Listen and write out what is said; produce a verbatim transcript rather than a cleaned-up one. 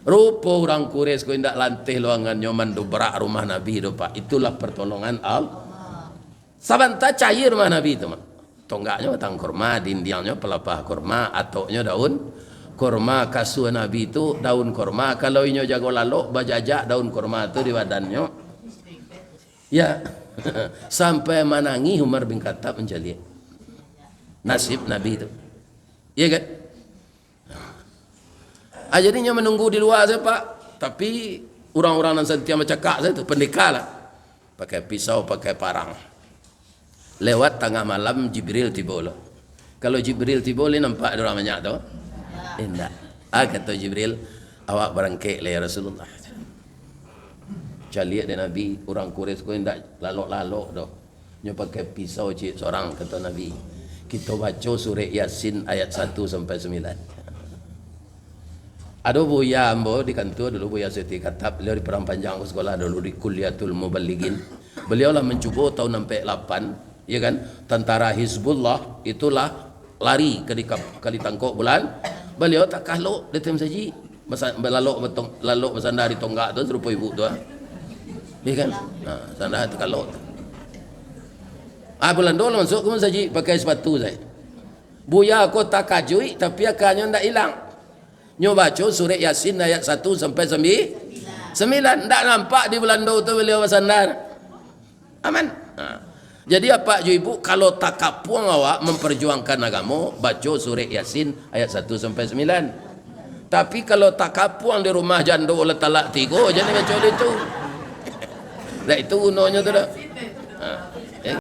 Rupo urang Quraisy ko indak lanteh luangannyo mandobrak rumah Nabi tu, Pak. Itulah pertolongan Allah. Sabanta cair rumah Nabi tu, Mak. Tonggaknyo batang kurma, dindiangnyo palapah kurma, atoknyo daun kurma, kasua Nabi tu daun kurma. Kalau inyo jago lalok, bajajak daun kurma tu di badannyo. Ya. Sampai manangih Umar bin Khattab mancaliak nasib Nabi tu. Iya kan? Ah, jadi inyo manunggu di lua sajo, Pak. Tapi urang-urang nan santiang bacakak sajo tu, pandeka lah. Pakai pisau, pakai parang. Lewat tangah malam, Jibril tibo lo. Kalau Jibril tibo, lai nampak dek urang banyak tu? Indak. Ah, kato Jibril, "Awak barangkek lah, ya Rasulullah." Caliak dek Nabi, urang Quraisy ko indak lalok-lalok doh. Nyo pakai pisau ciek sorang, kato Nabi. Kito baco surek Yasin ayat satu sampai sambilan. Ado buya ambo di kantua dulu, Buya Siti Katab, beliau di Padang Panjang, sekolah dulu di Kulliyatul Muballighin. Beliau lah mancubo tahun ampek lapan, ya kan, tantara Hizbullah itulah lari ka di-, ka ditangkok bulan. Beliau takalok di ateh masajik. Masa-, lalok batong-, lalok basanda di tonggak tu, sarupo ibu tu, ah. Ya kan? Ha, sanda takalok tu. Ah, Bulando lah masuk ka masajik pakai sapatu sajo. Buya ko takajuik, tapi akanyo ndak ilang. Nyo baco surek Yasin ayat satu sampai sambi-, sambilan. Ndak nampak di Bulando tu baliau basanda. Aman. Ha. Jadi, apak jo ibu, kalau takapuang awak mamparjuangkan agamo, baco surek Yasin ayat satu sampai sambilan. Tapi, kalau takapuang di rumah jando lah talak tigo, jan baco itu. Ndak itu gunonyo tu doh. Ha.